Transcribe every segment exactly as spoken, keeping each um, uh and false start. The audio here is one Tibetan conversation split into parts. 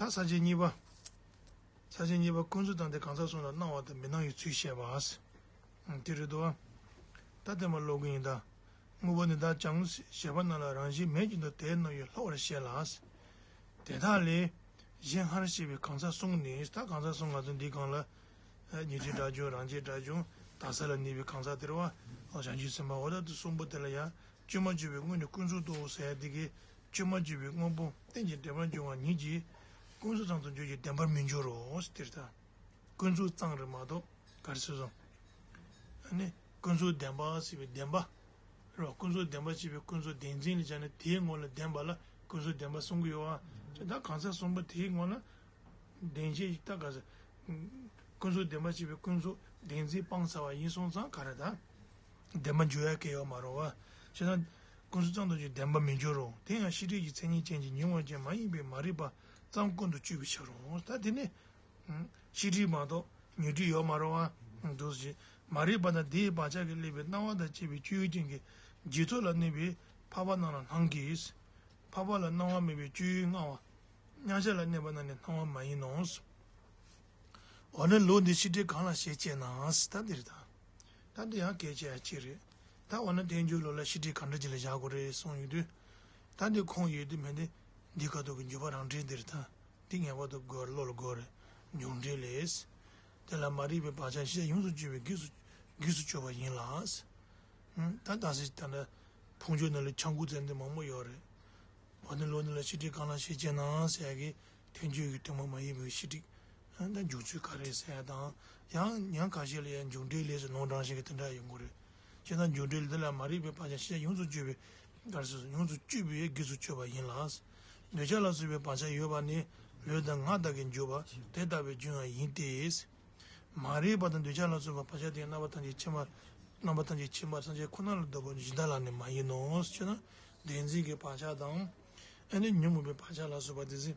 ད་ས་བཅད་གཉིས་པ། ས་བཅད་གཉིས་པ་ཀུན་རྫོབ་ཙམ་དེ་གང་ཟག་གསུམ་ལ་སྣང་བ་དང་མི་སྣང་བའི་ཚུལ་བཤད་པ། དེ་རེད་དོ། ད་དེ་མ་ཀློག་གི་ཡིན་ད། དངོས་པོ་འདི་དག་ཀྱང་ཞེས་པ་རྣམས་ལ་རང་བཞིན་མེད་ཀྱང་དུ་དེའི་སྣང་བས་ལྷག་པར་བཤད་ལ། དེ་དག་ལས། གཞན་སྔར་བཤད་པའི་གང་ཟག་གསུམ་ནི་ད་གང་ཟག་གསུམ་ང་ཚོ་འདི་སྒང་ལ། ཉན་ཐོས་དགྲ་བཅོམ་རང་རྒྱལ་དགྲ་བཅོམ་དག་ས་ལ་གནས་པའི་གང་ཟག་དེ་རེད་བ། བྱང་ཆུབ་སེམས་དཔའ་འོ་ད་དེ་གསུམ་པོ་དེ་ལ་ཡང་བཅོས་མ་བཅོས་པའི་དངོས་ནི་ཀུན་རྫོབ་ཏུ་ཟེར་ཡ་དེ་གི། བཅོས་མ་བཅོས་པའི་དངོས་པོ་རྟེན་ཅིང་འབྲེལ་པར་འབྱུང་བ་ཉིད་ཀྱིས། ཀུན་རྫོབ་ཙམ་དུ་འགྱུར་ཞིང་བདེན་པར་མི་འགྱུར་རོ་ཟེར་ད། ཀུན་རྫོབ་ཙམ་རེད་མ་གཏོགས་ག་རེ་ཟེར་སོང་། ཨ་ནི་ཀུན་རྫོབ་བདེན་པ་ཟེར་བའི་བདེན་པ། རེད་བ། ཀུན་རྫོབ་བདེན་པ་ཞེས་པའི་ཀུན་རྫོབ་བདེན་འཛིན་ལ་སྦྱར་ནས་དེའི་ངོ་ལ་བདེན་པ་ལ་ཀུན་རྫོབ་བདེན་པ་གསུང་གི་ཡོད་བ། ཅེས་ད་གང་ཟག་གསུམ་པོ་དེའི་ངོ་ལ། བདེན་བཞི་ད་ག་ཟེར། ཀུན་རྫོབ་བདེན་པ་ཞེས་པའི་ཀུན་རྫོབ་བདེན་འཛིན་སྤངས་ཚར་བ་ཡིན་སོང་ཙང་ག་རེ་ད། བདེན་པ་འགྱུར་ཡ་གང་ཡང་ཡོད་མ་རེད་བ། བྱས་ན། ཀུན་རྫོབ་ཙམ་དུ་འགྱུར་བདེན་པར་མི་འགྱུར་རོ། དེ་ཡང་ཤེས་སྒྲིབ་ཀྱི་མཚན་ཉིད་ཅན་གྱི་ཉོན་མོངས་ཅན་མ་ཡིན་པའི་མ་རིག་པ་ཙམ་ཀུན་ཏུ་སྤྱོད་པའི་ཕྱིར་རོ། ད་དེ་ནི། ཤེས་སྒྲིབ་མ་གཏོགས་ཉོན་སྒྲིབ་ཡོད་མ་རེད་བ། འདུག་ཟེར། མ་རིག་པ་དང་དེའི་བག་ཆགས་ཀྱིས་བསླད་པའི་སྣང་བ་དང་བཅས་པའི་སྤྱོད་ཡུལ་ཅན་གྱི་རྗེས་ཐོབ་ལ་གནས་པའི་འཕགས་པ་རྣམས་ལ་སྣང་གི། འཕགས་པ་ལ་སྣང་བ་མེད་པའི་སྤྱོད་ཡུལ་མངའ་བ། མཉམ་གཞག་ལ་གནས་པ་རྣམས་ནི་སྣང་བ་མ་ཡིན་ནོ། འོ་ན་ལུགས་འདི་ཤེས་སྒྲིབ་གང་ལ་ཞེས་དཔྱད་ན་ཟེར་ད་འདིར་ད། ད་འདི་ཡང་སྐད་ཆ་ཡང་གཅིག་རེད། ད་འོ་ན་ཐལ་འགྱུར་ལུགས་ལ་ཤེས་སྒྲིབ་གང་འདྲ་ཅིག་ལ་བཞག་དགོས་རེད་གསུངས་ཡོད་དུས། ད་འདི་ཁུངས་ཡོད་དུས་མེད་དུས་འདི་ཁ་ཐུག་གི་འཇུག་པ་རང་འགྲེལ་འདིར་ད། འདི་ངེས་པར་དུ་དགོས་བློ་ལ་དགོས་རེད། འཇུག་འགྲེལ་ལས། དེ་ལ་མ་རིག་པའི་བག་ཆགས་ཤེས་བྱ་ཡོངས་སུ་གཅོད་པའི་རྗེས་སུ་རྗེས་སུ་གཅོད་པ་ཡིན་ལ། ད་ད་སྲིད་ད་ལྟ་ཕུང་འཇུག་ནང་ལ་ཆང་ཁུག་ཚན་འདི་མང་པོ་ཡོད་རེད། འོ་ན་ལུགས་འདི་ལ་ཤེས་སྒྲིབ་གང་ལ་ཞེས་དཔྱད་ན་ཟེར་ཡ་གི་ཐལ་འགྱུར་གྱི་དོན་སྨྲ་མ་ཡིན་པའི་ཤེས་སྒྲིབ། ད་འཇུག་ཚུལ་ག་རེ་ཟེར་ཡ་དང་ཡང་ཡང་ཁ་ཤས་ལ་ཡང་འཇུག་འགྲེལ་ལས་སུ་ནོར་འདྲ་ཞིག་གི་དེ་འདྲ་ཡོང་གི་རེད། བྱས་ན་འཇུག་འགྲེལ་འདི་ལ་མ་རིག་པའི་བག་ཆགས་ཤེས་བྱ་ཡོངས་སུ་གཅོད་པའི་ག་རེ་ཟེར་ཡོངས་སུ་གཅོད་པའི་རྗེས་སུ་གཅོད་པ་ཡིན་ལ། འདོད་ཆགས་ལ་སོགས་པའི་བག་ཆགས་ཡོད་པ་ནི་ལུས་དང་ངག་དག་གིས་འཇུག་པ་དེ་ལྟ་བུའི་རྒྱུ་ཡང་ཡིན་ཏེ། མ་རིག་པ་དང་འདོད་ཆགས་ལ་སོགས་པ་བག་ཆགས་དེ་རྣམ་པ་ཐམས་ཅད་མཁྱེན་པ། རྣམ་པ་ཐམས་ཅད་མཁྱེན་པ་སངས་རྒྱས་ཁོ་ན་ལ་ལྡོག་པ་ནི་གཞི་བདག་ལ་ནི་མ་ཡིན་ནོ་ཞེ་ན། བདེན་འཛིན་གྱི་བག་ཆགས་དང་། ཨ་ནི་ཉོན་མོངས་པའི་བག་ཆགས་ལ་སོགས་པ་དེ་ཚོ།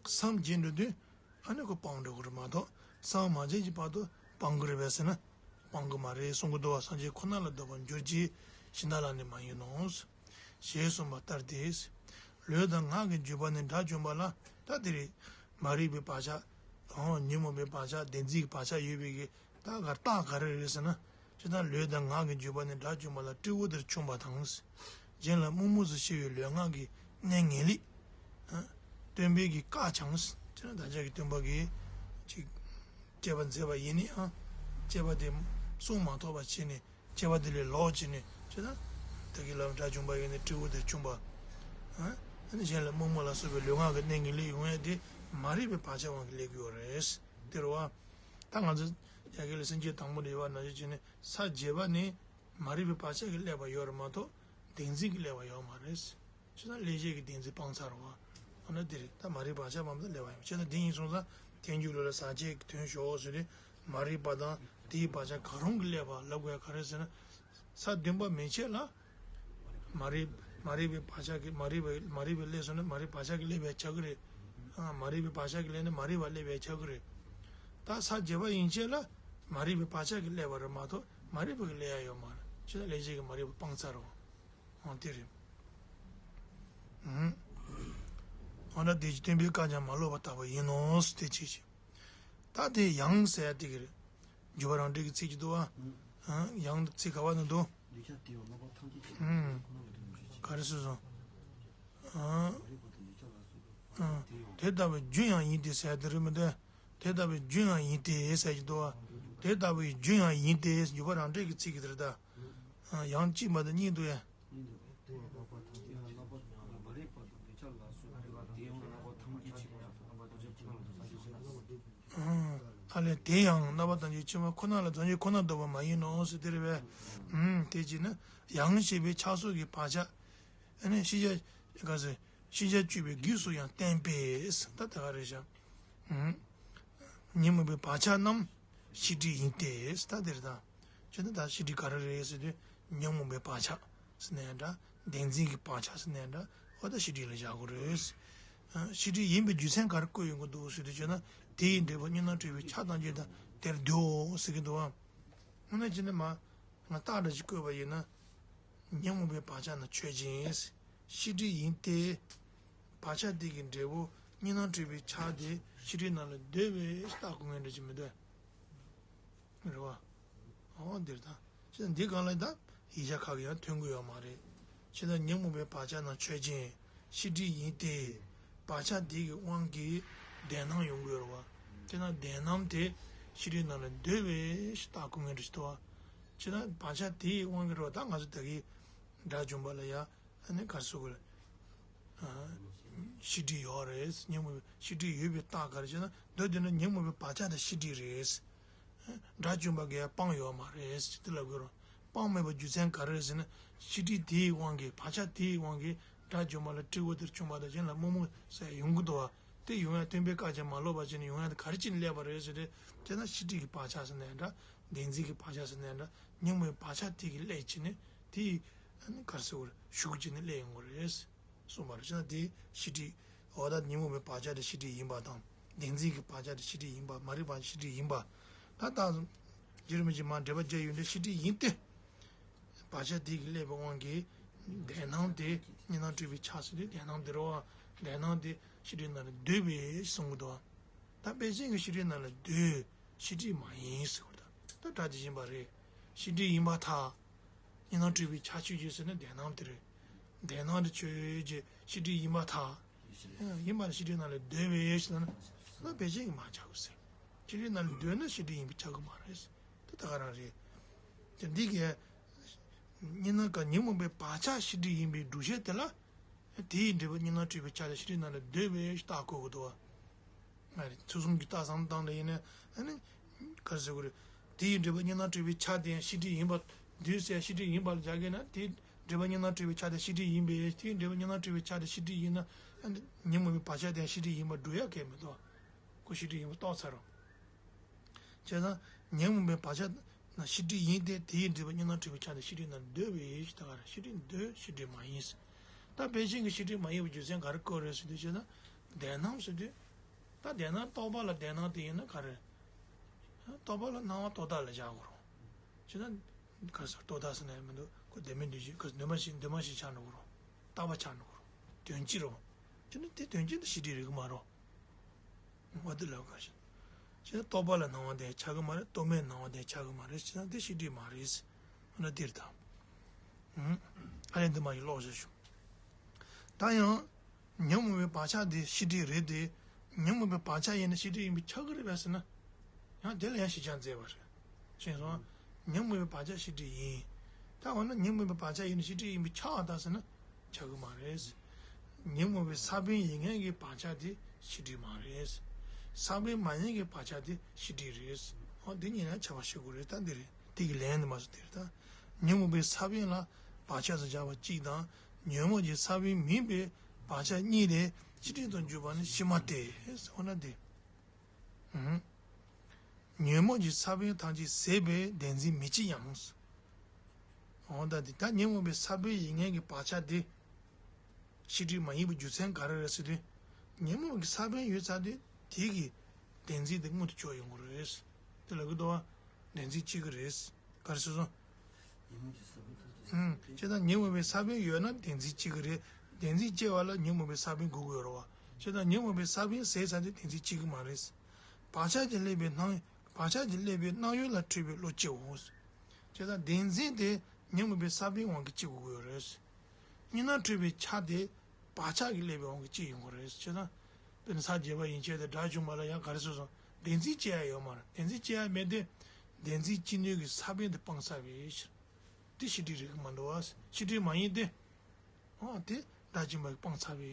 བསམ་བྱེད་འགྲོ་དུས་ཨ་ནི་ཁོ་སྤང་འགྲོ་གི་རེད་མ་གཏོགས་བསམ་མ་བྱེད་ཀྱི་བར་དུ་སྤང་གི་རེད་པས་ཟེར་ན། སྤང་གི་མ་རེད་གསུང་གི་འདུག་བ། སངས་རྒྱས་ཁོ་ན་ལ་ལྡོག་པར་འགྱུར་གྱི་གཞི་བདག་ལ་ནི་མ་ཡིན་ནོ། ཞེས་གསུངས་པ་ལྟར་ཏེ། ལུས་དང་ངག་གི་འཇུག་པ་ནི་དགྲ་བཅོམ་པ་ལ་ད་དེ་རེད། མ་རིག་པའི་བག་ཆགས། ཨོ་ཉོན་མོངས་པའི་བག་ཆགས་བདེན་འཛིན་གྱི་བག་ཆགས་ཡོད་པའི་གི་ད་ག་རྟགས་ག་རེ་རེད་ཟེར་ན། ཇི་ལྟར་ལུས་དང་ངག་གི་འཇུག་པ་ནི་དགྲ་བཅོམ་པ་ལ་སྤྲེའུ་དེར་མཚུངས་པ་དང་། གཞན་ལ་རྨུགས་རྨུགས་སུ་ཤེས་པའི་ལུས་ངག་གི་གནད་ངེས་ལེགས། སྟོན་པས་ཀྱི་བཀའ་ཀྱང་། ཅེ་ན་བདག་ཅག་གི་སྟོན་པ་གིས་ཅིག་དཔྱད་པ་མཛད་པ་ཡིན་ནའང་དཔྱད་པ་དེ་གསུང་མ་ཐོགས་པ་བྱས་ནས་དཔྱད་པ་དེ་ལས་ལོག་བྱས་ནས་ཅེ་ན་བདག་གི་ལམ་དགྲ་བཅོམ་པ་ཡིན་ནས་སྤྲེའུ་དེར་མཚུངས་པ། ཨ་ནི་གཞན་ལ་རྨུགས་རྨུགས་ལ་སོགས་པའི་ལུས་ངག་གི་གནད་ངེས་ལེགས་ཡོང་ཡ་དེ་མ་རིག་པའི་བག་ཆགས་དབང་གིས་སླེབས་ཀྱི་ཡོད་རེད། དེ་རེད་བ། ད་ང་ཚོ་ཡ་གི་ལ་སེམས་བསྐྱེད་དང་པོ་ནས་ཡོད་པ་ནང་བཞིན་བྱས་ནས་ས་བརྒྱད་པ་ནི་མ་རིག་པའི་བག་ཆགས་ཀྱིས་བསླད་པ་ཡོད་རེད་མ་གཏོགས་བདེན་འཛིན་གྱིས་བསླད་པ་ཡོད་མ་རེད། བྱས་ན་ལས་བྱེད་ཀྱི་བདེན་འཛིན་སྤངས་ཚར་བ། འོ་ན་འདི་རེད། ད་མ་རིག་བག་ཆགས་མ་མཐའ་སླེབས་པ་ཡིན། བྱས་ན་འདི་ཡིན་སོང་ཙང་ཐལ་འགྱུར་ལུགས་ལ་ཟག་བཅས་ཀྱི་དོན་ཞོག་ཟེར་ཏེ་མ་རིག་པ་དང་དེའི་བག་ཆགས་གང་རུང་གིས་བསླད་པ་ལབ་དགོས་ཡ་ག་རེ་ཟེར་ན། ས་བདུན་པ་མན་ཆད་ལ། མ་རིག་མ་རིག་པའི་བག་ཆགས་ཀྱིས་མ་རིག་པའི་མ་རིག་པའི་བསླད་སོང་ན་མ་རིག་བག་ཆགས་ཀྱིས་བསླད་པའི་ཆགས་ཀྱི་རེད། ཨ་མ་རིག་པའི་བག་ཆགས་ཀྱིས་བསླད་ན་མ་རིག་པ་བསླད་པའི་ཆགས་ཀྱི་རེད། ད་ས་བརྒྱད་པ་ཡན་ཆད་ལ་མ་རིག་པའི་བག་ཆགས་ཀྱིས་བསླད་པ་རེད་མ་གཏོགས་མ་རིག་པ་གིས་བསླད་ཡ་ཡོད་མ་རེད། ཅི་ལ་ལས་བྱེད་ཀྱི་མ་རིག་པ་སྤངས་ཚར་རོ། འོ་དེ་རེད། ཨུམ། འོ་ན་དེ་ཅི་སྟོན་པའི་བཀའ་ཀྱང་མ་ལོག་པ་ལྟ་བུ་ཡིན་ནོ་ཟེར་དེ་ཅི་ཞིག་ད་དེ་ཡང་ཟེར་ཡ་དེ་གི་རེད། འཇུག་པ་རང་འགྲེལ་གྱི་ཚིག་ཅིག་འདུག་བ། ཨ་ཡང་ཚིག་ག་བ་ན་འདུག་ག་རེ་ཟེར་སོང་། ཨ་དེ་ལྟ་བུའི་རྒྱུ་ཡང་ཡིན་ཏེ་ཟེར་ཡ་དེ་རེད་མི་འདུག་དེ་ལྟ་བུའི་རྒྱུ་ཡང་ཡིན་ཏེ་ཟེར་གྱི་འདུག་བ། དེ་ལྟ་བུའི་རྒྱུ་ཡང་ཡིན་ཏེ་འཇུག་པ་རང་འགྲེལ་གྱི་ཚིག་གི་དེ་རེད་ད། ཡང་གཅིག་མ་གཏོགས་གཉིས་འདུག་ཡ། ཨ་ལས་དེ་ཡང་རྣམ་པ་ཐམས་ཅད་ཕྱི་མ་ཁོ་ན་ལ་རྫོགས་ཆེན་ཁོ་ན་ལ་ལྡོག་པ་མ་ཡིན་ནོ་ཟེར་དེ་རེད་པས། ཨུམ་དེ་བྱས་ན་ཡང་ཞེས་པའི་ཆགས་སོགས་ཀྱི་བག་ཆགས། ཨ་ནི་ཤེས་བྱ་ག་ཟེར་ཤེས་བྱ་དཔྱོད་པའི་རྗེས་སུ་ཡང་བསྟན་པས་ད་དེ་ག་རེད་བཞག་ཨུམ། ཉོན་མོངས་པའི་བག་ཆགས་རྣམས་ཤེས་སྒྲིབ་ཡིན་ཏེ་ད་དེ་རེད་ད། བྱས་ན་ད་ཤེས་སྒྲིབ་ག་རེ་རེད་ཟེར་དུས་ཉོན་མོངས་པའི་བག་ཆགས་ཟེར་ན་ཡང་འདྲ། བདེན་འཛིན་གྱི་བག་ཆགས་ཟེར་ན་ཡང་འདྲ། འོ་ད་ཤེས་སྒྲིབ་ལ་བཞག་དགོས་རེད། ཨ་ཤེས་སྒྲིབ་ཡིན་པའི་རྒྱུ་མཚན་ག་རེ་བཀོད་ཡོང་གི་འདུག་ཟེར་དུས་བྱས་ན་དེ་ཡི་འབྲས་བུ་གཉིས་སྣང་སྤྲོས་པའི་ཆགས་སྡང་རྒྱུ་དང་དེར་འདུའོ་ཟེར་གྱི་འདུག་བ། དངོས་གནས་བྱས་ན་མ་ང་རྟགས་འདྲ་ཞིག་བཀོད་པ་ཡིན་ན། ཉོན་མོངས་པའི་བག་ཆགས་ནི་ཆོས་ཅན། ཤེས་སྒྲིབ་ཡིན་ཏེ། བག་ཆགས་དེ་གི་འབྲས་བུ་ གཉིས་སྣང་སྤྲོས་པའི་ཆ་དེ་ཤེས་སྒྲིབ་རྣམས་ལ་ཟློས་པའི་རྟགས་སྐུ་ངལ་འདྲ་ཅིག་མི་འདུག་རེད་བ། འོ་འདིར་ད། ཅི་འདི་གང་ལ་ད་ཡིག་ཆ་ཁག་གི་ཡང་ཐོན་གི་ཡོད་མ་རེད། ཅི་ད་ཉོན་མོངས་པའི་བག་ཆགས་རྣམས་ཆོས་ཅན། ཤེས་སྒྲིབ་ཡིན་ཏེ། བག་ཆགས་དེ་གི་དབང་གིས་བདེན་སྣང་ཡོང་གི་ཡོད་རེད་བ། དེ་ན་བདེན་སྣང་དེ་ཤེས་སྒྲིབ་རྣམས་ལ་ཟློས་པའི་རྟགས་སྐུ་ངལ་འདྲ་ཞིག་འདུག་བ། ཅི་ད་བག་ཆགས་དེ་ཡི་དབང་གིས་རེད་བ། ད་ང་ཚོ་ད་གི་དགྲ་བཅོམ་པ་ལ་ཡ། ཨ་ནི་ག་རེ་ཟེར་དགོས་རེད། ཨ། ཤེས་སྒྲིབ་ཡོད་རེད། ཉོན་མོངས་པའི་ཤེས་སྒྲིབ་ཡོད་པའི་རྟགས་ག་རེ་ཟེར་ན། མདོ་དེ་ནི་ཉོན་མོངས་པའི་བག་ཆགས་དང་ཤེས་སྒྲིབ་རེད། དགྲ་བཅོམ་པ་གིས་སྤང་ཡོད་མ་རེད་ཟེར་དེ་ལབ་དགོས་རེད། སྤང་མེད་པའི་རྒྱུ་མཚན་ག་རེ་རེད་ཟེར་ན། ཤེས་སྒྲིབ་དེའི་དབང་གིས། བག་ཆགས་དེའི་དབང་གིས་དགྲ་བཅོམ་པ་ལ་སྤྲེའུ་དེར་བྱུང་བ་དང་། གཞན་ལ་རྨོ་མོ་ཟེར་ཡོང་གི་འདུག་བ། དེ་ཡོང་ཡ་སྟོན་པའི་བཀའ་ཅན་མ་ལོག་པ་བྱས་ནས་ཡོང་ཡ་དེ་ག་རེ་བྱས་ནས་སླེབས་པ་རེད་ཟེར་ཏེ། དེ་ན་ཤེས་སྒྲིབ་ཀྱི་བག་ཆགས་ཟེར་ན་འདྲ། བདེན་འཛིན་གྱི་བག་ཆགས་ཟེར་ན་འདྲ། ཉོན་མོངས་པའི་བག་ཆགས་དེ་གིས་སླེབས་བྱས་ནས་དེ་ཡི་ག་རེ་ཟེར་དགོས་རེད། ཞུགས་བྱས་ནས་སླེབས་ཡོང་གི་རེད། གསུངས་པ་རེད། ཅི་ན་དེ་ཤེས་སྒྲིབ། འོ་ད་ཉོན་མོངས་པའི་བག་ཆགས་དེ་ཤེས་སྒྲིབ་ཡིན་པ་དང་། བདེན་འཛིན་གྱི་བག་ཆགས་དེ་ཤེས་སྒྲིབ་ཡིན་པ། མ་རིག་པ་ཤེས་སྒྲིབ་ཡིན་པ། ད་ལྟ་རྗེ་རིན་པོ་ཆེས་མར་འགྲེལ་པ་བརྒྱབ་ཡོད་འདི་ཤེས་སྒྲིབ་ཡིན་ཏེ། བག་ཆགས་དེ་གིས་སླེབས་པའི་དབང་གིས་བདེན་སྣང་དེ། གཉིས་སྣང་སྤྲོས་པའི་ཆ་ཟེར་དུས་བདེན་སྣང་དེ་རེད་བ། བདེན་སྣང་དེ་ཤེས་སྒྲིབ་རྣམས་ལ་ཟློས་པའི་གསུང་གི་འདུག་ད་དཔེ་ཅན་གྱི་ཤེས་སྒྲིབ་རྣམས་ལ་ཟློས། ཤེས་སྒྲིབ་མ་ཡིན་ཟེར་བ་ད། ད་སྒྲ་དེ་བཞིན་པ་རེད། ཤེས་སྒྲིབ་ཡིན་པར་ཐལ། གཉིས་སྣང་སྤྲོས་པའི་ཆ་ཆོས་ཅན་ཟེར་ན་བདེན་སྣང་དེ་རེད། བདེན་སྣང་དེ་ཆོས་ཅན། ཤེས་སྒྲིབ་ཡིན་པར་ཐལ། ཡིན་པ་ལ་ཤེས་སྒྲིབ་རྣམས་ལ་ཟློས་པའི་ཟེར་ན། ད་དཔེ་ཅན་གྱིས་མ་ཆགས་ཀྱི་ཟེར། ཤེས་སྒྲིབ་རྣམས་ལ་ཟློས་ན་ཤེས་སྒྲིབ་ཡིན་པས་ཁྱབ་ཀྱི་མ་རེད། དེ་ད་ག་རང་རེད། དེ་འདི་གས། གཉིས་སྣང་ག་ཉོན་མོངས་པའི་བག་ཆགས་ཤེས་སྒྲིབ་ཡིན་པའི་སྒྲུབ་བྱེད་དེ་ལ། དེ་ཡི་འབྲས་བུ་གཉིས་སྣང་སྤྲོས་པའི་ཆ་དེ་ཤེས་སྒྲིབ་རྣམས་ལ་ཟློས་པའི་རྟགས་བཀོད་དགོས་འདུག་བ། ང་རེ་ཚུལ་གསུམ་གྱི་རྟགས་སམ་སྟངས་ལ་ཡིན་ན། ཨ་ནི་ག་རེ་ཟེར་དགོས་རེད། དེ་ཡི་འབྲས་བུ་གཉིས་སྣང་སྤྲོས་པའི་ཆ་དེ་ཡང་ཤེས་སྒྲིབ་ཡིན་པ། འདུས་བྱས་ཤེས་སྒྲིབ་ཡིན་པ་ལ་སྦྱར་གྱི་ན། དེའི་འབྲས་བུ་གཉིས་སྣང་སྤྲོས་པའི་ཆ་དེ་ཤེས་སྒྲིབ་ཡིན་པས། དེའི་འབྲས་བུ་གཉིས་སྣང་སྤྲོས་པའི་ཆ་དེ་ཤེས་སྒྲིབ་ཡིན་ན། ཨ་ནི་ཉོན་མོངས་པའི་བག་ཆགས་དེ་ཡང་ཤེས་སྒྲིབ་ཡིན་པ་སྒྲུབ་ཡག་གལ་མི་འདུག་བ། ཁོ་ཤེས་སྒྲིབ་ཡིན་པ་རྟོགས་ཚར་རོ། བྱས་ཙང་ཉོན་མོངས་པའི་བག་ཆགས་རྣམས་ཤེས་སྒྲིབ་ཡིན་ཏེ། དེ་ཡི་འབྲས་བུ་གཉིས་སྣང་སྤྲོས་པའི་ཆ་དེ་ཤེས་སྒྲིབ་རྣམས་ཟློས་པའི་ད་ག་རེ། ཤེས་སྒྲིབ་ཟློས། ཤེས་སྒྲིབ་མ་ཡིན། ད་དཔེ་ཅན་གྱི་ཤེས་སྒྲིབ་མ་ཡིན་པའི་རྒྱུ་མཚན་ག་རེ་བཀོད་རེད་ཟེར་དུས། བྱས་ན་བདེན་སྣང་ཟེར་དུས། ད་བདེན་སྣང་རྟོག་པ་ལ་བདེན་སྣང་དེ་ཡིན་ན་ག་རེ། རྟོག་པ་ལ་སྣང་བ་རྟོག་བཏགས་ལ་བཞག་དགོས་རེད། བྱས་ན་ག་རེ་ཟེར། རྟོག་བཏགས་ཟེར་ན་ཡང་མི་འདུག་ཁོ་བདེན་མེད་འདུ་བྱེད་ག་རེ་ཟེར། འདུས་མ་བྱས། འདུས་མ་བྱས་ཆགས་འགྲོ་གི་རེད། རྟག་པ་ཆགས་འགྲོ་གི་རེད། དོན་སྤྱི་རེད། བྱས་ན་དེ་དོན་སྤྱི་དེ་ཤེས་སྒྲིབ་རིག་གི་མ་རེད། འོ་དེ་ལ་ག་ཞིག་བྱས་ན་རྟོག་པ་ལ་སྣང་བ་དེ་ཆགས་ཀྱི་མ་རེད། རྟོག་མེད་སྣང་བ་དེ་ཆགས་ཀྱི་མ་རེད། བྱས་ན་དེ་ཤེས་སྒྲིབ་མ་རེད། འོ་ན་དེ་རེད་ད། ཨུམ། ཨ་ལས་འདི་མ་ཡིན་ཀློག་བྱ་ཞུ། ད་ཡང་། ཉོན་མོངས་པའི་བག་ཆགས་དེ་ཤེས་སྒྲིབ་རེད་དེ། ཉོན་མོངས་པའི་བག་ཆགས་ཡིན་ན་ཤེས་སྒྲིབ་ཡིན་པས་ཁྱབ་ཀྱི་རེད་པས་ཟེར་ན། ཡང་དེ་ལ་ཡང་བཞི་ཆ་མཛད་པ་རེད། ཤེས་སོང་། ཉོན་མོངས་པའི་བག་ཆགས་ཤེས་སྒྲིབ་ཡིན། ད་འོ་ན་ཉོན་མོངས་པའི་བག་ཆགས་ཡིན་ན་ཤེས་སྒྲིབ་ཡིན་པས་ཁྱབ་པ་ད་ཟེར་ན། ཁྱབ་ཀྱི་མ་རེད། ཉོན་མོངས་པའི་ས་བོན་ཡིན་མཁན་གྱི་བག་ཆགས་དེ་ཤེས་སྒྲིབ་མ་རེད། ས་བོན་མ་ཡིན་གྱི་བག་ཆགས་དེ་ཤེས་སྒྲིབ་རེད། འོ་འདི་གཉིས་ལ་ཁྱབ་པ་ཤེས་དགོས་རེད། ད་འདི་རེད། དེ་གི་ལན་འདི་མ་སོང་དེ་རེད་ད། ཉོན་མོངས་པའི་ས་བོན་ལ་བག་ཆགས་སུ་སྦྱར་བ་གཅིག་དང་། ཉོན་མོངས་ཀྱི་ས་བོན་མིན་པའི་བག་ཆགས་གཉིས་ལས་ཤེས་སྒྲིབ་ཏུ་འཇུག་པ་ནི་ཕྱི་མ་སྟེ། འོ་ན་དེ། ཨུམ། ཉོན་མོངས་ཀྱི་ས་བོན་ཐམས་ཅད་ཟད་པའི་བདེན་འཛིན་མི་སྐྱེ་སྙམ། འོ་ད་དེ་ད་ཉོན་མོངས་པའི་ས་བོན་ཡིན་མཁན་གྱི་བག་ཆགས་དེ། ཤེས་སྒྲིབ་མ་ཡིན་པའི་རྒྱུ་མཚན་ག་རེ་རེད་ཟེར་དུས། ཉོན་མོངས་ཀྱི་ས་བོན་ཡོད་ཚར་དུས་དེ་གི་བདེན་འཛིན་དེ་མངོན་དུ་གྱུར་ཡོང་གི་རེད། དེ་ལ་གི་དོ་བ་བདེན་འཛིན་སྐྱེ་གི་རེད། ག་རེ་ཟེར་སོང་། ཨུམ། བྱས་ཙང་ཉོན་མོངས་པའི་ས་བོན་ཡོད་ན་བདེན་འཛིན་སྐྱེ་གི་རེད། བདེན་འཛིན་སྐྱེ་བ་ལ་ཉོན་མོངས་པའི་ས་བོན་དགོས་ཀྱི་ཡོད་རེད་བ། བྱས་ཙང་ཉོན་མོངས་པའི་ས་བོན་ཟད་ཚར་དུས་བདེན་འཛིན་སྐྱེ་གི་མ་རེད། བག་ཆགས་ཀྱིས་བསླད་པའི་སྣང་། བག་ཆགས་ཀྱིས་བསླད་པའི་སྣང་ཡུལ་ལ་འཁྲུལ་པའི་བློ་སྐྱེའོ། བྱས་ཙང་བདེན་འཛིན་དེ་ཉོན་མོངས་པའི་ས་བོན་དབང་གིས་སྐྱེ་དགོས་ཀྱི་ཡོད་རེད། གཉིས་སྣང་སྤྲོས་པའི་ཆ་དེ་བག་ཆགས་ཀྱིས་བསླད་པའི་དབང་གིས་སྐྱེ་ཡོང་གི་རེད། བྱས་ཙང་དཔེར་ན་ས་བརྒྱད་པ་ཡན་ཆད་དེ་དགྲ་བཅོམ་པ་ལ་ཡང་ག་རེ་ཟེར་སོང་། བདེན་འཛིན་སྐྱེ་ཡ་ཡོད་མ་རེད། བདེན་འཛིན་སྐྱེ་ཡ་མེད་དེ། བདེན་འཛིན་སྐྱེ་ནུས་ཀྱི་ས་བོན་དེ་སྤངས་ཚར་བའི་ཕྱིར། དེ་ཤེས་སྒྲིབ་རིག་གི་མ་འདུག་བ། ཤེས་སྒྲིབ་མ་ཡིན་ཏེ། འོ་དེ་དགྲ་བཅོམ་པས་སྤངས་ཚར་བའི་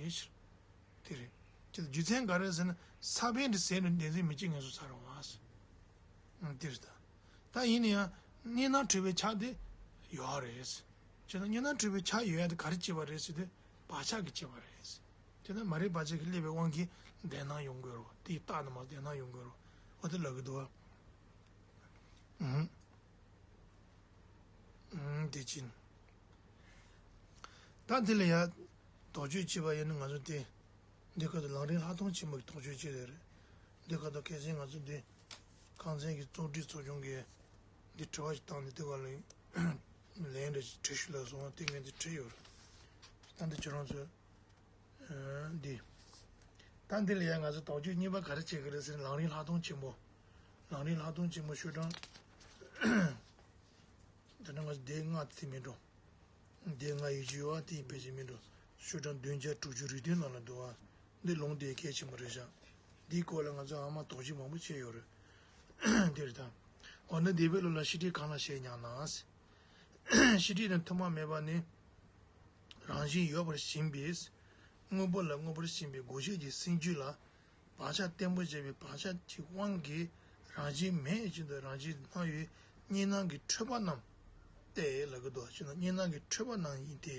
ཕྱིར། དེ་རེད། ཅི་ལྟར་རྒྱུ་མཚན་ག་རེ་ཟེར་ན་ས་བོན་དེ་ཟད་ནས་བདེན་འཛིན་མི་སྐྱེ་ངེས་སུ་ཚར་བ། འོ་དེ་རེད་ད། ད་ཡིན་ན་ཡང་གཉིས་སྣང་སྤྲོས་པའི་ཆ་དེ་ཡོད་རེད། བྱས་ན་གཉིས་སྣང་སྤྲོས་པའི་ཆ་ཡོད་ཡ་དེ་ག་རེ་སྐྱེས་པ་རེད་ཟེར་དུས་བག་ཆགས་ཀྱིས་སྐྱེས་པ་རེད། བྱས་ན་མ་རིག་པ་ཅིག་གིས་བསླད་པའི་དབང་གིས་བདེན་སྣང་ཡོང་དགོས་རེད། དེའི་རྟགས་ནི་མ་བདེན་སྣང་ཡོང་དགོས་རེད། འོ་དེ་ལབ་ཀྱི་འདུག་བ། ཨུམ། ཨུམ། དེ་ཕྱིན། ད་འདི་ལ་ཡ། དོགས་གཅོད་བྱེད་པ་ཡིན་ན་ང་ཚོ་དེ། འདི་ཁ་ཐུག་ལམ་རིམ་ལྷག་མཐོང་ཆེན་མོ་གི་དོགས་གཅོད་བྱེད་ལེ་རེད། འདི་ཁ་ཐུག་ཁ་སང་ང་ཚོ་འདི། ཁང་ཚན་གྱི་གཙོ་སྒྲིག་ཚོགས་ཆུང་གིས། འདི་དྲི་བ་ཞིག་བཏང་ནས་དེ་ག་ལ། ལན་འདྲ་ཞིག་བྲིས་ཞུ་ལབ་སོང་བ། དེ་ངས་འདི་བྲིས་ཡོད་རེད། ད་འདི་ཁྱེད་རང་ཚོས། འདི། ད་འདི་ལ་ཡང་ང་ཚོ་དོགས་གཅོད་གཉིས་པ་ག་རེ་བྱེད་ཀྱི་རེད་ཟེར་ན། ལམ་རིམ་ལྷག་མཐོང་ཆེན་པོ། ལམ་རིམ་ལྷག་མཐོང་ཆེན་པོ་ཤོག་གྲངས། ད་ནི་ང་ཚོ་སྡེ་ལྔ་དེ་མིན་འགྲོ། སྡེ་ལྔ་ཡི་བརྗོད་པ་དེ་ཡི་དཔེ་ཅིག་མིན་འགྲོ། ཤོག་གྲངས་བདུན་བརྒྱ་དྲུག་ཅུ་རེ་བདུན་ནང་ལ་འདུག་བ། འདི་ལུང་དེ་གལ་ཆེན་པོ་རེད་ཤག་འདིའི་སྐོར་ལ་ང་ཚོ་ཨ་མ་དོགས་གཅོད་མང་པོ་བྱས་ཡོད་རེད། འདི་རེད་ད། འོ་ན་འདས་པའི་ལོ་ལ་ཤེས་སྒྲིབ་གང་ལ་བཤད་སྙམ་ན། ཤེས་སྒྲིབ་ནི་ཐོག་མ་མེད་པ་ནས་རང་བཞིན་ཡོད་པར་ཞེན་པས། དངོས་པོ་ལ་དངོས་པོར་ཞེན་པའི་དགོས་བྱེད་ཀྱི་སེམས་རྒྱུད་ལ་བག་ཆགས་བརྟན་པོ་བྱས་པའི་བག་ཆགས་ཀྱི་དབང་གིས་རང་བཞིན་མེད་བཞིན་དུ་རང་བཞིན་སྣང་བའི་གཉིས་སྣང་གི་འཁྲུལ་པ་རྣམས་ཏེ་ལབ་ཀྱི་འདུག་ཅེ་ན། གཉིས་སྣང་གི་འཁྲུལ་པ་རྣམས་ཡིན་ཏེ།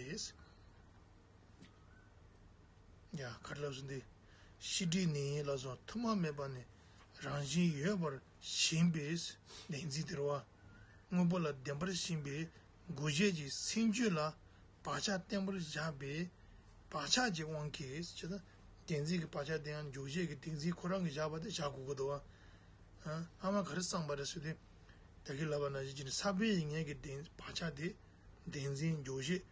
ཡ་ག་རེ་ལབ་སོང་འདི། ཤེས་སྒྲིབ་ནི་ལ་སོགས་ཐོག་མ་མེད་པ་ནས་རང་བཞིན་ཡོད་པར་ཞེན་པའི་བདེན་འཛིན་དེ་རེད་བ། དངོས་པོ་ལ་བདེན་པར་ཞེན་པའི་དགོས་བྱེད་ཀྱི་སེམས་རྒྱུད་ལ་བག་ཆགས་བརྟན་པོར་བཞག་པའི་བག་ཆགས་ཀྱི་དབང་གིས་ཅེ་ན། བདེན་འཛིན་གྱི་བག་ཆགས་དེ་ཡང་འཇོག་བྱེད་ཀྱི་བདེན་འཛིན་ཁོ་རང་གིས་བཞག་པ་དེ་བཞག་དགོས་ཀྱི་འདུག་བ། ཨ་མ་ག་རེ་བསམ་པ་རེད་ཟེར་དུས། ད་གིན་ལབ་པ་ནང་བཞིན་བྱས་ནས་ས་བོན་ཡིན་མཁན་གྱི་བདེན་བག་ཆགས་དེ། བདེན་འཛིན་འཇོག་བྱེད།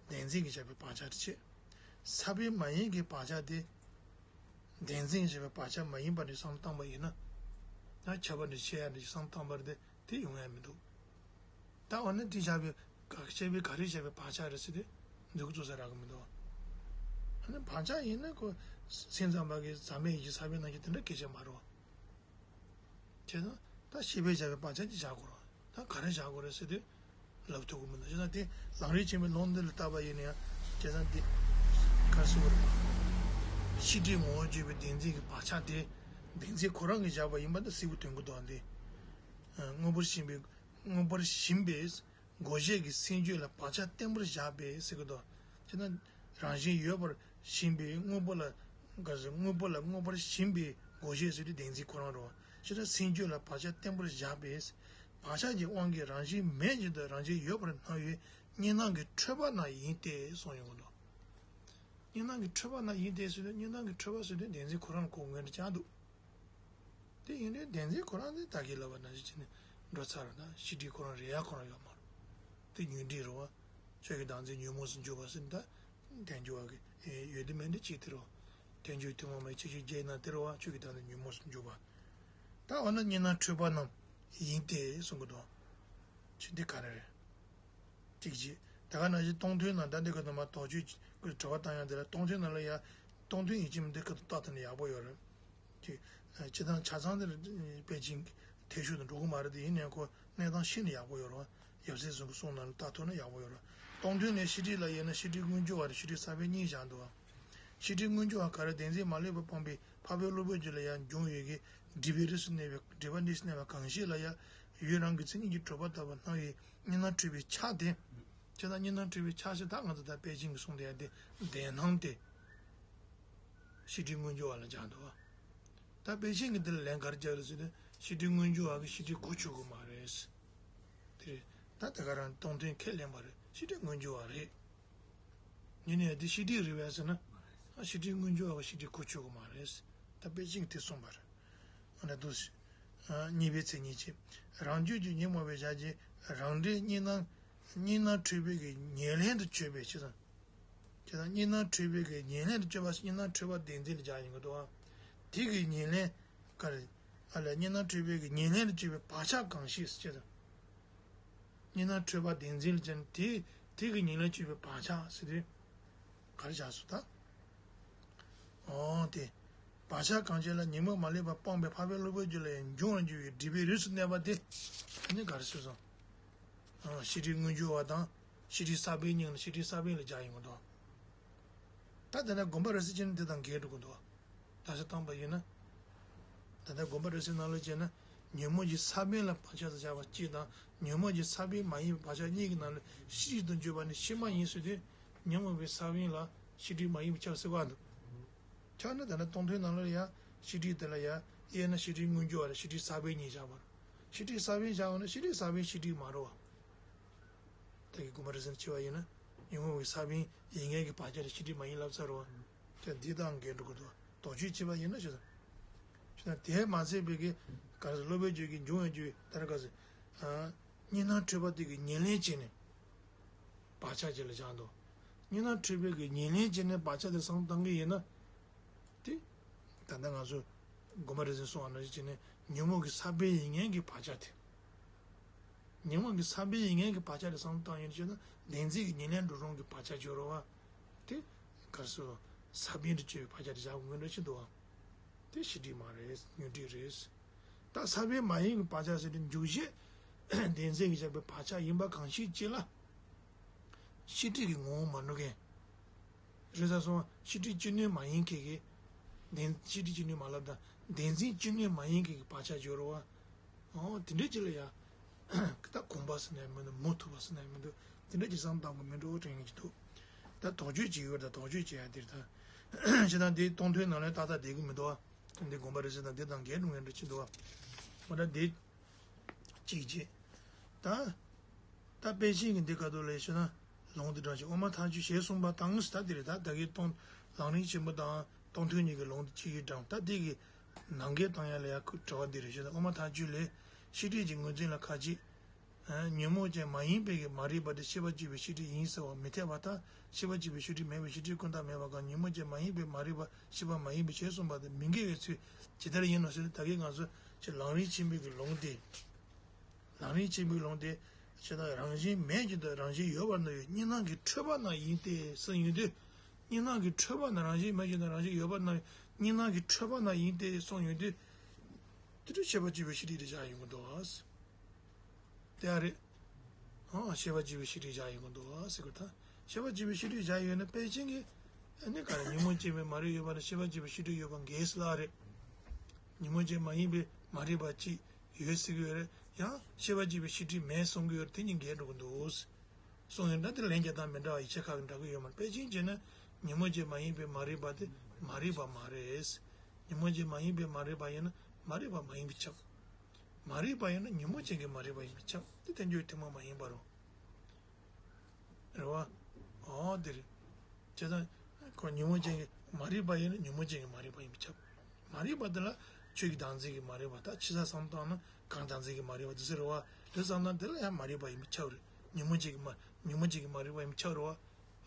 བདེན་འཛིན་གྱིས་བཞག་པའི་བག་ཆགས་དེ་བྱས། ས་བོན་མ་ཡིན་གྱི་བག་ཆགས་དེ། བདེན་འཛིན་གྱིས་བཞག་པའི་བག་ཆགས་མ་ཡིན་པ་འདྲ་བསམ་བཏང་པ་ཡིན་ན། ད་ཁྱབ་པ་འདྲ་བྱེད་ཡ་འདྲ་བསམ་བཏང་པ་རེད་དེ་དེ་ཡོང་ཡ་མི་འདུག་ད་འོ་ན་དེ་བཞག་པའི་ག་བྱས་པའི་ག་རེ་བྱས་པའི་བག་ཆགས་རེད་ཟེར་དུས་མཛུབ་གུ་བཙུགས་ས་རག་གི་མི་འདུག་ཨ་ནི་བག་ཆགས་ཡིན་ན་ཁོ་སེམས་ཙམ་པ་གི་ཟག་མེད་ཡིད་ཀྱི་ས་བོན་ནང་བཞིན་དེ་འདྲ་སྐད་ཆ་མ་རེད་བ། བྱས་ཙང་ད་ཤེས་པས་བཞག་པའི་བག་ཆགས་ཀྱིས་བཞག་དགོས་རེད། ད་ག་རེ་བཞག་དགོས་རེད་ཟེར་དུས་ལབ་ཐུབ་ཀྱི་མི་འདུག་བྱས་ཙང་དེ་ལམ་རིམ་ཆེན་མོའི་ལུང་འདི་ལ་བལྟས་པ་ཡིན་ན་ཡང་བྱས་ཙང་འདི་ག་རེ་ཟེར་དགོས་རེད། ཤེས་སྒྲིབ་ངོ་བོར་གྱུར་པའི་བདེན་འཛིན་གྱི་བག་ཆགས་དེ་བདེན་འཛིན་ཁོ་རང་གིས་བཞག་པ་ཡིན་པ་འདི་གསལ་པོ་སྟོན་གྱི་འདུག་འདི་དངོས་པོར་ཞེན་པའི་དངོས་པོར་ཞེན་པའི་དགོས་བྱེད་ཀྱི་སེམས་རྒྱུད་ལ་བག་ཆགས་བརྟན་པོར་བཞག་པས་ཟེར་གྱི་འདུག་བྱས་ན་རང་བཞིན་ཡོད་པར་ཞེན་པའི་དངོས་པོ་ལ་ག་ཟེར་དངོས་པོ་ལ་དངོས་པོར་ཞེན་པའི་དགོས་བྱེད་ཟེར་དུས་བདེན་འཛིན་ཁོ་རང་རེད་བ། བྱས་ན་སེམས་རྒྱུད་ལ་བག་ཆགས་བརྟན་པོར་བཞག་པས། བག་ཆགས་ཀྱི་དབང་གིས་རང་བཞིན་མེད་བཞིན་དུ་རང་བཞིན་ཡོད་པར་སྣང་བའི་གཉིས་སྣང་གི་འཁྲུལ་པ་རྣམས་ཡིན་ཏེ་གསུངས་ཡོང་གི་འདུག་གཉིས་སྣང་གི་འཁྲུལ་པ་རྣམས་ཡིན་ཏེ་ཟེར་དུས་གཉིས་སྣང་གི་འཁྲུལ་པ་ཟེར་དུས་བདེན་འཛིན་ཁོ་རང་གོ་ངན་འདྲ་ཅང་འདུག་དེ་ཡིན་དུས་བདེན་འཛིན་ཁོ་རང་ནི་ད་གིན་ལབ་པ་ནང་བཞིན་བྱས་ནས་འགྲོ་ཚར་བ་དང་ཤེས་སྒྲིབ་ཁོ་རང་རེད་ཡ་ཁོ་རང་ཡོད་མ་རེད། དེ་ཉོན་སྒྲིབ་རེད་བ། ཆོས་ཀྱི་བདག་འཛིན་ཉོན་མོངས་སུ་འཇུག་པ་ཟེར་ན་ད་དལ་འབྱོར་བ་གི་ཡོད་དེ་མེད་དེ་གཅིག་དེ་རེད་བ། དལ་འབྱོར་ཐུན་མོང་མ་ཡིན་ཆོས་ཀྱི་རྒྱལ་ན་དེ་རེད་བ། ཆོས་ཀྱི་བདག་འཛིན་ཉོན་མོངས་སུ་འཇུག་པ། ད་འོ་ན་གཉིས་སྣང་འཁྲུལ་པ་རྣམས་ཡིན་ཏེ་གསུང་གི་འདུག་ཆོས་འདི་ག་རེ་རེད། གཅིག་བྱས། ད་ག་ནང་བཞིན་སྟོང་ཐུན་ནང་ད་འདི་ཁ་ཐུག་མ་དོགས་གཅོད་ཀྱི་དྲི་བ་བཏང་ཡང་དེ་ལ་སྟོང་ཐུན་ནང་ལ་ཡ། སྟོང་ཐུན་ཡིན་གཅིག་མིན་འདི་ཁ་ཐུག་ལྟ་ཐུབ་ན་ཡག་པོ་ཡོད་རེད། ཅིག་སྤྱིར་བཏང་ཆ་ཚང་འདིར་དཔེ་ཅིག་ཐེ་ཞུགས་དང་འགྲོ་གི་མ་རེད་དེ་ཡིན་ནའི་ཁོ་གནས་སྟངས་ཤེས་ན་ཡག་པོ་ཡོད་རེད་བ། ཡབ་སྲས་ཚོ་གི་གསུང་ནང་ལ་ལྟ་ཐུབ་ན་ཡག་པོ་ཡོད་རེད། སྟོང་ཐུན་ནས་ཤེས་སྒྲིབ་ལ་དབྱེ་ན་ཤེས་སྒྲིབ་མངོན་གྱུར་བ་དང་ཤེས་སྒྲིབ་ས་བོན་གཉིས་བཞག་འདུག་བ། ཤེས་སྒྲིབ་མངོན་གྱུར་བ་ག་རེ་བདེན་འཛིན་མ་ལུས་པ་སྤངས་པའི་འཕགས་པའི་སློབ་དཔོན་རྒྱུད་ལ་ཡང་འབྱུང་བའི་གི་སྒྲིབ་པའི་རིས་སུ་གནས་པའི་སྒྲིབ་པ་རིས་སུ་གནས་པ་གང་ཞིག་ལ་ཡང་ཡུལ་རང་གི་མཚན་ཉིད་ཀྱིས་གྲུབ་པ་ལྟ་བུར་སྣང་བའི་གཉིས་སྣང་འཁྲུལ་པའི་ཆ་དེ། བྱས་ཙང་གཉིས་སྣང་འཁྲུལ་པའི་ཆ་ཞེས་ད་ང་ཚོ་ད་པཎ་ཆེན་གྱིས་གསུངས་བསྡད་ཡ་དེ་བདེན་སྣང་སྟེ། ཤེས་སྒྲིབ་མངོན་གྱུར་བ་ལ་སྦྱར་འདུག་བ། ད་པཎ་ཆེན་གྱིས་འདི་ལ་ལན་ག་རེ་རྒྱག་རེད་ཟེར་ན་ཤེས་སྒྲིབ་མངོན་གྱུར་བ་གིས་ཤེས་སྒྲིབ་གོ་ཆོད་ཀྱི་མ་རེད། དེ་རེད། ད་དེ་ག་རང་སྟོང་ཐུན་ཁས་ལེན་པ་རེད། ཤེས་སྒྲིབ་མངོན་གྱུར་བ་རེད། ཡིན་ནའི་དེ་ཤེས་སྒྲིབ་རེད་པས་ཟེར་ན། ཨ་ཤེས་སྒྲིབ་མངོན་གྱུར་བ་གིས་ཤེས་སྒྲིབ་གོ་ཆོད་ཀྱི་མ་རེད། ད་པཎ་ཆེན་གྱིས་དེ་གསུངས་པ་རེད། ཨ་ནི་འདུག་སེ། ཨ་གཉིས་པའི་མཚན་ཉིད་ཀྱིས། རང་རྒྱུད་ཀྱི་ཉོན་མོངས་པའི་ཞག་གི་རང་འབྲས་གཉིས་སྣང་། གཉིས་སྣང་འཁྲུལ་པའི་གི་ཉེར་ལེན་དུ་གྱུར་པའི་ཕྱིར་དང་། ཁྱེད་དང་གཉིས་སྣང་འཁྲུལ་པའི་གི་ཉེར་ལེན་དུ་གྱུར་པ་ཞིག་གཉིས་སྣང་འཁྲུལ་པ་བདེན་འཛིན་ལ་སྦྱར་ཡོང་གི་འདུག་ཨ། དེ་གི་ཉེར་ལེན། ག་རེ། ཨ་ལས་གཉིས་སྣང་འཁྲུལ་པའི་གི་ཉེར་ལེན་དུ་གྱུར་པའི་བག་ཆགས་གང་ཞིག་ཟེར་ཁྱེད་དང་། གཉིས་སྣང་འཁྲུལ་པ་བདེན་འཛིན་ལ་སྦྱར་ནས་དེ་དེ་གི་ཉེར་ལེན་གྱུར་པའི་བག་ཆགས་ཟེར་དུས། ག་རེ་བཞག་སོང་ད། འོ་དེ། བག་ཆགས་གང་ཞིག་ལ་ཉོན་མོངས་མ་ལུས་པ་སྤངས་པའི་འཕགས་པའི་སློབ་དཔོན་རྒྱུད་ལ་ཡང་འབྱུང་བར་འགྱུར་བའི་སྒྲིབ་པའི་རིས་སུ་གནས་པ་དེ། ཨ་ནི་ག་རེ་ཟེར་སོང་། ཨ་ཤེས་སྒྲིབ་མངོན་གྱུར་བ་དང་ཤེས་སྒྲིབ་ས་བོན་གཉིས་ལ་ཤེས་སྒྲིབ་ས་བོན་ལ་སྦྱར་ཡོང་གི་འདུག་ད་དེ་ནས་དགོངས་པ་རབ་གསལ་ཅན་ནི་འདི་དང་འགལ་འགྲོ་གི་འདུག་ད་ཆ་བཏང་པ་ཡིན་ན། ད་ལྟ་དགོངས་པ་རབ་གསལ་ནང་ལ་བྱས་ན། ཉོན་མོངས་ཀྱི་ས་བོན་ལ་བག་ཆགས་སུ་བཞག་པ་གཅིག་དང་། ཉོན་མོངས་ཀྱི་ས་བོན་མ་ཡིན་པའི་བག་ཆགས་གཉིས་ཀྱི་ནང་ལ་ཤེས་སྒྲིབ་ཏུ་འགྱུར་བ་ནི་ཕྱིར་མ་ཡིན་ཟེར་དུས། ཉོན་མོངས་པའི་ས་བོན་ལ་ཤེས་སྒྲིབ་མ་ཡིན་པ་ཆགས་སྲིད་པ་འདུག་ཆགས་ན་ད་ནི་སྟོང་ཐུན་ནང་ལ་ཡང་ཤེས་སྒྲིབ་དེ་ལ་ཡང་དབྱེ་ན་ཤེས་སྒྲིབ་མངོན་གྱུར་བ་དང་ཤེས་སྒྲིབ་ས་བོན་གཉིས་བཞག་པ་རེད། ཤེས་སྒྲིབ་ས་བོན་བཞག་པ་ན་ཤེས་སྒྲིབ་ས་བོན་ཤེས་སྒྲིབ་མ་རེད་བ། ད་གིན་དགོངས་པ་རབ་གསལ་ནས་ཕྱེ་བ་ཡིན་ན། ཉོན་མོངས་པའི་ས་བོན་ཡིན་མཁན་གྱི་བག་ཆགས་དེ་ཤེས་སྒྲིབ་མ་ཡིན་ལབ་ཚར་བ། དེ་འདི་དང་འགལ་འགྲོ་གི་འདུག་དོགས་གཅོད་བྱས་པ་ཡིན་ན་ཞེ་ས། ཞེ་ན་དེ་མ་ཚད་པའི་གི་ག་རེ་ཟེར་སློབ་དཔོན་རྒྱུད་ཀྱི་འབྱུང་བའི་རྒྱུ་ད་ནི་ག་ཟེར། གཉིས་སྣང་འཁྲུལ་པ་དེ་གི་ཉེར་ལེན་བྱས་ནས་བག་ཆགས་ཅིག་ལ་སྦྱར་འདུག་གཉིས་སྣང་འཁྲུལ་པའི་གི་ཉེར་ལེན་བྱས་ནས་བག་ཆགས་དེ་བསམ་བཏང་གི་ཡིན་ན། དེ། ད་ང་ཚོ་དགོན་པ་རེ་ཟུང་སོང་བ་ནང་བཞིན་བྱས་ནས་ཉོན་མོངས་ཀྱི་ས་བོན་ཡིན་མཁན་གྱི་བག་ཆགས་དེ། ཉོན་མོངས་ཀྱི་ས་བོན་ཡིན་མཁན་གྱི་བག་ཆགས་དེ་བསམ་བློ་བཏང་ཡོང་དུས་ན་བདེན་འཛིན་གྱི་ཉེར་ལེན་འགྲོ་གྲོན་གྱི་བག་ཆགས་སྦྱོར་བ་དེ་ག་སོ་ས་བོན་དུ་གྱུར་པའི་བག་ཆགས་དེ་བཞག་དགོས་མཁན་འདྲ་ཞིག་འདུག་བ། དེ་ཤེས་སྒྲིབ་མ་རེད། ཉོན་སྒྲིབ་རེད། ད་ས་བོན་མ་ཡིན་གྱི་བག་ཆགས་ཟེར་དུས་འཇུག་བྱེད་བདེན་འཛིན་གྱིས་བཞག་པའི་བག་ཆགས་ཡིན་པ་གང་ཞིག་ཅིག་ལ་ཤེས་སྒྲིབ་ཀྱི་ངོ་བོ་མ་ནོར་མཁན། རེད་ས་སོང་བ་ཤེས་སྒྲིབ་ཅི་ནུས་མ་ཡིན་མཁན་གྱི་བདེན་ཤེས་སྒྲིབ་ཅི་ནུས་མ་ལབ་དང་བདེན་འཛིན་ཅི་ནུས་མ་ཡིན་མཁན་གྱི་བག་ཆགས་སྦྱོར་བ། ཨོ་དེ་འདྲ་ཅིག་ལ་ཡ། ད་གོམས་པ་ཟེར་ན་ཡང་མི་འདུག་མུ་མཐུད་པ་ཟེར་ན་ཡང་མི་འདུག་དེ་འདྲ་ཅིག་བསམ་བཏང་དགོས་མིན་འགྲོ་དྲན་གྱི་འདུག་ད་དོགས་གཅོད་ཅིག་ཡོད་ད་དོགས་གཅོད་བྱེད་ཡ་དེར་ད། ཅི་ད་འདི་གཏོང་ཐོས་ནང་ལ་ཏག་ཏག་བསྡད་ཀྱི་མི་འདུག་ཨ། འདི་དགོན་པ་རེ་ཟེར་ད་འདི་དང་འགལ་འགྲོ་ངན་འདྲ་ཅིག་འདུག་ཨ། འོ་ད་འདི། གཅིག་བྱས། ད། ད་དཔེ་ཅན་གྱི་འདི་ག་དུ་ལས་ཞུ་ན། ལུང་དེ་དྲངས་ཤིང་དབུ་མ་ཐལ་འགྱུར་ཞེས་གསུངས་པ་དང་ད་དེ་རེད་ད་ད་གིན་གཏོང་། ལམ་རིམ་ཆེན་པོ་དང་གཏོང་ཐོས་གཉིས་ཀྱི་ལུང་དེ་གཅིག་གིས་དྲངས་ད་དེ་གི་ནང་འགལ་བཏང་ཡ་ལ་ཡ་ཁུ་དྲི་བ་འདི་རེད་ཞུ་ན་དབུ་མ་ཐལ་འགྱུར་ལས་ཤེས་སྒྲིབ་ཀྱི་ངོས་འཛིན་ལ་ཁ་ཅིག་ཉོན་མོངས་ཅན་མ་ཡིན་པའི་གི་མ་རིག་པ་དེ་ཤེས་པ་གཅིག་པའི་ཤེས་སྒྲིབ་ཡིན་ཟེར་བ་མི་འཐད་པ་དང་ཤེས་པ་གཅིག་པའི་ཤེས་སྒྲིབ་མེད་པའི་ཤེས་སྒྲིབ་ཀུན་བཏགས་མེད་པ་གང་ཉོན་མོངས་ཅན་མ་ཡིན་པའི་མ་རིག་པ་ཤེས་པ་མ་ཡིན་པའི་ཞེས་གསུངས་པ་དེ་མི་འགལ་བའི་ཚུལ་ཇི་ལྟར་ཡིན་ནོ་ཟེར་ད་གིན་ང་ཚོ་ཅི་ལམ་རིམ་ཆེན་པོའི་གི་ལུང་དེ། ལམ་རིམ་ཆེན་པོའི་ལུང་དེ། ཇི་ལྟར་རང་བཞིན་མེད་ཀྱང་དང་རང་བཞིན་ཡོད་པར་སྣང་བའི་གཉིས་སྣང་གི་འཁྲུལ་པ་རྣམས་ཡིན་ཏེ་གསུངས་ཡོང་དུས། གཉིས་སྣང་གི་འཁྲུལ་པ་རྣམས་རང་བཞིན་མེད་ཀྱང་དང་རང་བཞིན་ཡོད་པར་སྣང་བའི་གཉིས་སྣང་གི་འཁྲུལ་པ་རྣམས་ཡིན་ཏེ་གསུངས་ཡོང་དུས། དེ་དུས་ཤེས་པ་གཅིག་པའི་ཤེས་སྒྲིབ་དེ་བཞག་ཡོང་གི་འདུག་ཨ། དེ་ཨ་རེད། ཨ་ཤེས་པ་གཅིག་པའི་ཤེས་སྒྲིབ་བཞག་ཡོང་གི་འདུག་ཨ་ཟེར་གི་ད། ཤེས་པ་གཅིག་པའི་ཤེས་སྒྲིབ་བཞག་ཡོད་ན་དཔེ་ཅན་གྱི། ཨ་ནི་ག་རེ་ཉོན་མོངས་ཅན་མའི་མ་རིག་ཡོད་པ་ན་ཤེས་པ་གཅིག་པའི་ཤེས་སྒྲིབ་ཡོད་པ་འགལ་ཟེར་ལ་ཨ་རེད། ཉོན་མོངས་ཅན་མ་ཡིན་པའི་མ་རིག་པ་གཅིག་ཡོད་ཟེར་གི་ཡོད་རེད། ཡང་ཤེས་པ་གཅིག་པའི་ཤེས་སྒྲིབ་མེད་གསུང་གི་ཡོད་རེད་དེ་གཉིས་འགལ་འགྲོ་གི་འདུག་གསུང་ཡོད་འདྲ་དེ་ལན་རྒྱག་སྟངས་མི་འདྲ་བ་ཡིག་ཆ་ཁག་གི་འདྲ་གི་ཡོད་མ་རེད་དཔེ་ཅན་བྱས་ན་ཉོན་མོངས་ཅན་མ་ཡིན་པའི་མ་རིག་པ་དེ་མ་རིག་པ་མ་རེད། ཉོན་མོངས་ཅན་མ་ཡིན་པའི་མ་རིག་པ་ཡིན་ན་མ་རིག་པ་མ་ཡིན་པས་ཁྱབ། མ་རིག་པ་ཡིན་ན་ཉོན་མོངས་ཅན་གྱི་མ་རིག་པ་ཡིན་པས་ཁྱབ་དེ་ཐལ་འགྱུར་ཐུན་མོང་མ་ཡིན་པ་རེད། རེད་བ། འོ་འདི་རེད། བྱས་ཙང་། ཁོ་ཉོན་མོངས་ཅན་གྱི་མ་རིག་པ་ཡིན་ན་ཉོན་མོངས་ཅན་གྱི་མ་རིག་པ་ཡིན་པས་ཁྱབ། མ་རིག་པ་འདི་ལ་ཆོས་ཀྱི་བདག་འཛིན་གྱི་མ་རིག་པ་དང་ཕྱི་ས་བསམ་བཏང་ན་གང་བདག་འཛིན་གྱི་མ་རིག་པ་འདི་ཚོ་རེད་བ། དེ་བསམ་ན་འདི་ལ་ཡང་མ་རིག་པ་ཡིན་པས་ཁྱབ་རེད། ཉོན་མོངས་ཅན་གྱི་མ་ཉོན་མོངས་ཅན་གྱི་མ་རིག་པ་ཡིན་པས་ཁྱབ་རེད་བ།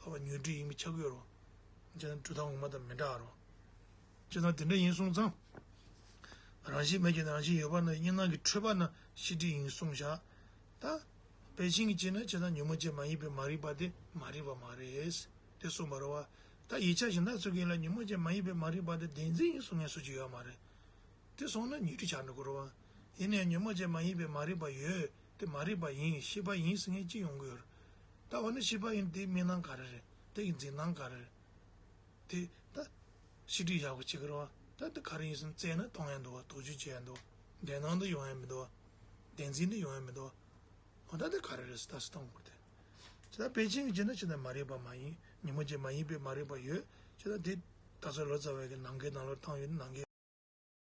ཨ་བ་ཉོན་སྒྲིབ་ཡིན་པས་ཁྱབ་ཀྱི་ཡོད་རེད་བ། བྱས་ཙང་སྒྲུབ་སྟངས་ངོ་མ་དང་མི་འདྲ་བ་རེད་བ། བྱས་ཙང་དེ་འདྲ་ཡིན་སོང་ཙང་། རང་བཞིན་མེད་ཀྱང་རང་བཞིན་ཡོད་པ་ན་གཉིས་སྣང་གི་འཁྲུལ་པ་ན་ཤེས་སྒྲིབ་ཡིན་གསུངས་བཞག་ད། དཔེ་ཅན་གྱི་བྱས་ན་བྱས་ན་ཉོན་མོངས་ཅན་མ་ཡིན་པའི་མ་རིག་པ་དེ་མ་རིག་པ་མ་རེད། དེ་གསུངས་པ་རེད་བ། ད་ཡིག་ཆ་གཞན་དག་ཚོ་གིས་ལ་ཉོན་མོངས་ཅན་མ་ཡིན་པའི་མ་རིག་པ་དེ་བདེན་འཛིན་ཡིན་གསུང་མཁན་སུ་ཅིག་ཡོད་མ་རེད། དེ་སོང་ན་ཉོན་སྒྲིབ་ཆགས་འགྲོ་གི་རེད་བ། ཡིན་ནའང་ཉོན་མོངས་ཅན་མ་ཡིན་པའི་མ་རིག་པ་ཡོད། དེ་མ་རིག་པ་ཡིན་ཤེས་པ་ཡིན་ཟེར་མཁན་ཅིག་ཡོང་གི་ཡོད་རེད། ད་འོ་ན་ཤེས་པ་ཡིན་དེའི་དམིགས་སྣང་ག་རེ་རེད། དེ་ཡི་འཛིན་སྟངས་ག་རེ་རེད། དེ་ད། ཤེས་སྒྲིབ་བཞག་པ་བྱེད་ཀྱི་རེད་བ། ད་དེ་ག་རེ་ཡིན་ཟེར་ན་བཙལ་ན་མཐོང་ཡ་འདུག་བ། དོགས་གཅོད་བྱེད་ཡ་འདུག་བ། བདེན་སྣང་འདི་ཡོང་ཡ་མི་འདུག་བ། བདེན་འཛིན་འདི་ཡོང་ཡ་མི་འདུག་བ། འོ་ད་དེ་ག་རེ་རེད་ཟེར་ད་སུ་གཏོང་དགོས་ཏེ། ཇི་ལྟར་དཔེ་ཅན་གྱི་རྗེས་འདི་ཇི་ལྟར་མ་རིག་པ་མ་ཡིན། ཉོན་མོངས་ཅན་མ་ཡིན་པའི་མ་རིག་པ་ཡོད། ཇི་ལྟར་དེ་ད་གཟོད་ལོ་ཙཱ་བའི་གི་ནང་འགལ་ནང་ལོགས་བཏང་ཡོད་ནང་འགལ།